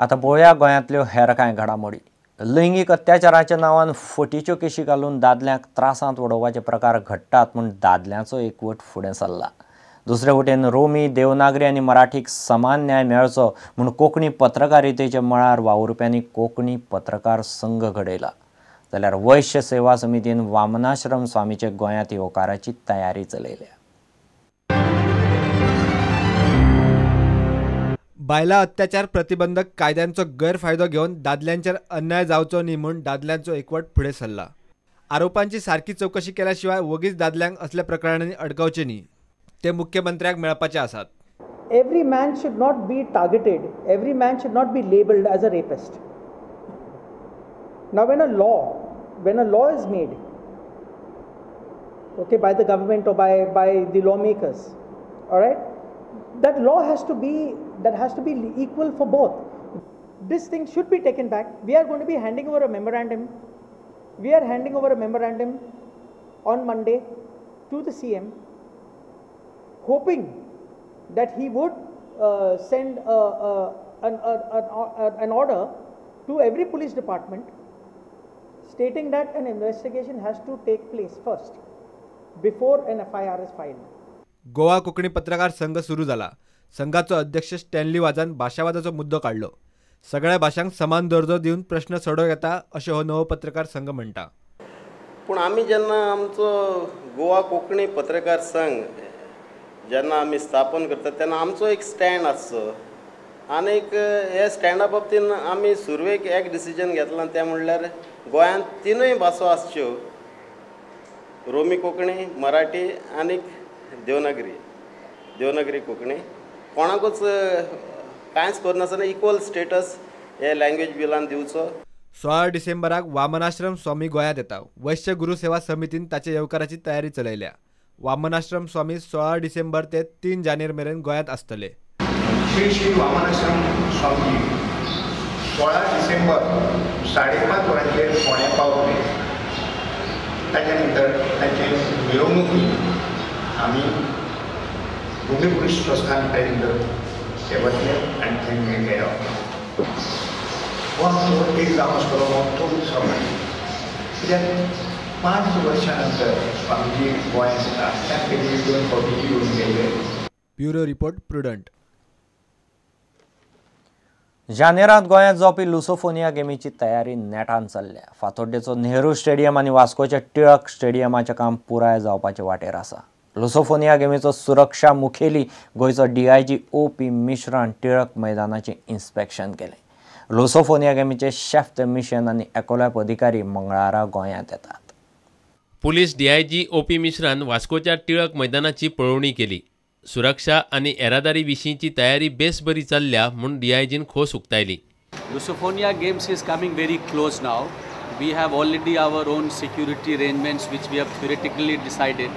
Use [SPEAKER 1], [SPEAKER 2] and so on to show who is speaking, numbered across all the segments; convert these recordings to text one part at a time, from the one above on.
[SPEAKER 1] आतां पळोवया गोंयांतल्यो हेर कांय घडामोडी. लैंगीक अत्याचाराच्या नांवान फटीच्यो केशी घालून दादल्यांक त्रासांत उडोवपाचे प्रकार घडटात म्हूण दादल्यांचो एकवट फुडें सरला. दुसरे वटेन रोमी, देवनागरी आनी मराठीक समान न्याय मेळचो म्हूण कोंकणी पत्रकारितेच्या मळार वावुरप्यांनी कोंकणी पत्रकार संघ घडयला. जाल्यार वैश्य सेवा समितीन वामनाश्रम स्वामीचे गोंयांत येवकाराची तयारी चलयल्या.
[SPEAKER 2] बायला अत्याचार प्रतिबंधक कायद्यांचो गैरफायदो घेवन दादल्यांचेर अन्याय जावचो न्ही म्हूण दादल्यांचो एकवट फुडें सरला. आरोपांची सारकी चवकशी केल्या शिवाय वगीच दादल्यांक असल्या प्रकरणांनी अडकावचे न्ही, ते मुख्यमंत्र्याक मेळपाचे आसात.
[SPEAKER 3] Every man should not be targeted, every man should not be labelled as a rapist. Now when a law is made, okay, by the government or by the lawmakers, all right, that law has to be equal for both. This thing should be taken back. We are going to be handing over a memorandum. We are handing over a memorandum on Monday to the CM, hoping that he would send an order to every police department stating that an investigation has to take place first before an FIR is filed.
[SPEAKER 2] Goa Konkani पत्रकार संघ सुरू जाला. संघाचो अध्यक्ष Stanley वाजान भाशावादाचो मुद्दो काडलो. सगळ्या भाशांक समान दर्जो दिवन प्रश्न सोडोवंक येता अशें हो नवो पत्रकार संघ म्हणटा.
[SPEAKER 4] पूण आमी जेन्ना आमचो गोवा कोंकणी पत्रकार संघ जेन्ना आमी स्थापन करतात तेन्ना आमचो एक स्टँड आसचो आनीक हे स्टँडा बाबतीन आमी सुरवेक एक डिसिजन घेतलां तें म्हणल्यार गोंयांत तिनूय भासो आसच्यो, रोमी कोंकणी, मराठी आनीक देवनागरी, देवनागरी कोंकणी. कोणाकूच कांयच करनासतना इक्वल स्टेटस हे लँग्वेज बिलान दिवचो.
[SPEAKER 2] 16 डिसेंबराक वामनाश्रम स्वामी गोंयांत येता. वैश्य गुरू सेवा समितीन ताचे येवकाराची तयारी चलयल्या. वामनाश्रम स्वामी 16 डिसेंबर ते 3 जानेर मेरेन गोंयांत आसतले.
[SPEAKER 5] श्री श्री वामनाश्रम स्वामीजी 16 डिसेंबर 5:30 वरांचेर फोंड्यां पावले. ताच्या नंतर तांचे मिरवणुकी आमी भूमी पुलीस संस्थान ताजे ते वतले आनी थंय मेळ्ळे रावले. हो आमचो एक जावन आसतलो मोठो उत्सव. कित्याक 5 वर्सां नंतर स्वामीजी गोंयांत येता. त्या पयलीं 2 फावटी येवन गेले.
[SPEAKER 2] Bureau report, Prudent.
[SPEAKER 1] जानेरांत गोंयांत जावपी लुसोफोनिया गेमीची तयारी नेटान चल्ल्या. फातोड्डेचो नेहरू स्टेडियम आनी वास्कोच्या टिळक स्टेडियमाचें काम पुराय जावपाचे वाटेर आसा. लुसोफोनिया गेमीचो सुरक्षा मुखेली गोंयचो DIG OP मिश्रान टिळक मैदानाचें इन्स्पेक्शन केलें. लुसोफोनिया गेमीचे शेफ the mission आनी एकोलॅप अधिकारी मंगळारा गोंयांत येतात.
[SPEAKER 6] पुलीस DIG OP मिश्रान वास्कोच्या टिळक मैदानाची पळोवणी केली. सुरक्षा आनी येरादारी विशींची तयारी बेस बरी चल्ल्या म्हूण DIGन खोस उक्तायली.
[SPEAKER 7] Lusofonia Games is coming very close now. We have already our own security arrangements which we have theoretically decided.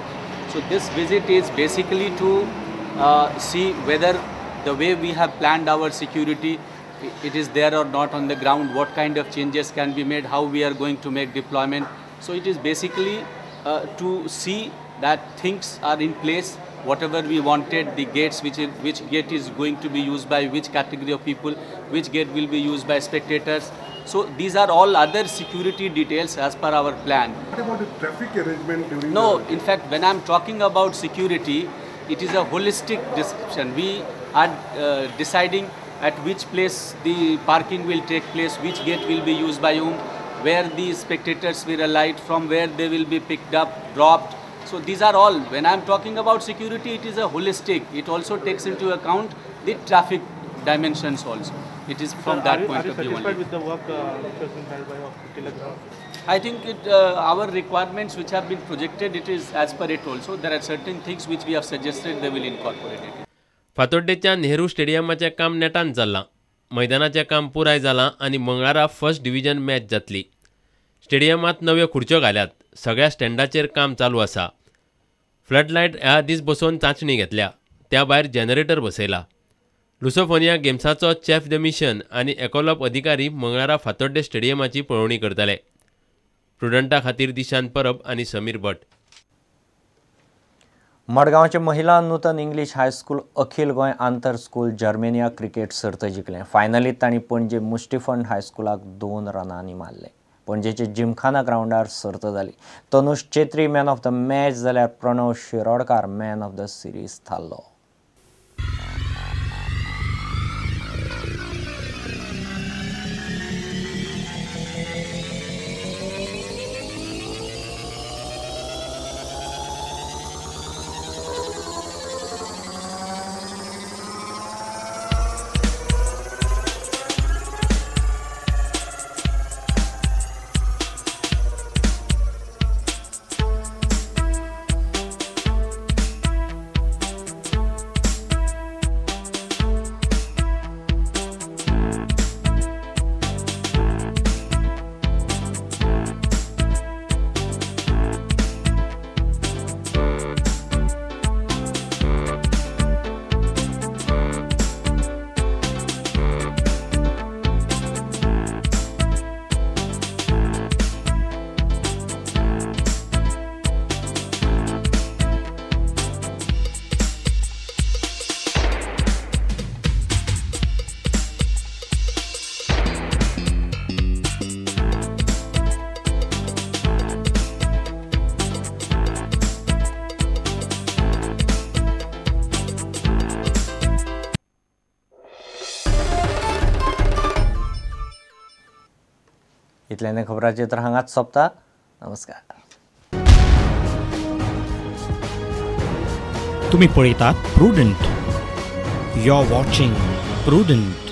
[SPEAKER 7] So this visit is basically to see whether the way we have planned our security, it is there or not on the ground, what kind of changes can be made, how we are going to make deployment. So it is basically to see that things are in place, whatever we wanted, the gates, which gate is going to be used by which category of people, which gate will be used by spectators. So these are all other security details as per our plan.
[SPEAKER 8] What about the traffic arrangement during?
[SPEAKER 7] No, in fact, when I am talking about security, it is a holistic description. We are deciding at which place the parking will take place, which gate will be used by whom, where the spectators will alight, from where they will be picked up, dropped. So these are all, when I am talking about security, it is a holistic. It also takes into account the traffic dimensions also. It is from
[SPEAKER 8] Sir,
[SPEAKER 7] that point of view only.
[SPEAKER 8] Are you satisfied with the work which has been held by Tilak Ground?
[SPEAKER 7] I think it, our requirements which have been projected, it is as per it also. There are certain things which we have suggested, they will incorporate it.
[SPEAKER 6] फातोड्डेच्या Nehru स्टेडियमाचें काम नेटान चल्लां. मैदानाचें काम पुराय जालां आनी मंगळारा first division match जातली. स्टेडियमांत नव्यो खुर्च्यो घाल्यात. सगळ्या स्टँडाचेर काम चालू आसा. फ्लडलायट ह्या आदींच बसोवन चांचणी घेतल्या. त्या भायर जनरेटर बसयला. लुसोफोनिया गेम्साचो चीफ the mission आनी एकोलॉप अधिकारी मंगळारा फातोड्डे स्टेडियमाची पळोवणी करतले. प्रुडंटा खातीर दिशांत परब आनी समीर भट.
[SPEAKER 1] मडगांवचे महिला नूतन इंग्लीश हायस्कूल अखिल गोंय आंतर स्कूल जर्मेनिया क्रिकेट सर्त जिखलें. फायनलींत तांणी पणजे मुस्टीफंड हायस्कुलाक 2 रनांनी मारलें. पणजेचे जिमखाना ग्रावंडार सर्त जाली. Tanush Chetri man of the match जाल्यार Pranav Shirodkar man of the series थारलो. इतल्याने खबरांचे तर हांगाच सोंपता. नमस्कार.
[SPEAKER 9] तुम्ही पळयतात Prudent. You are watching Prudent.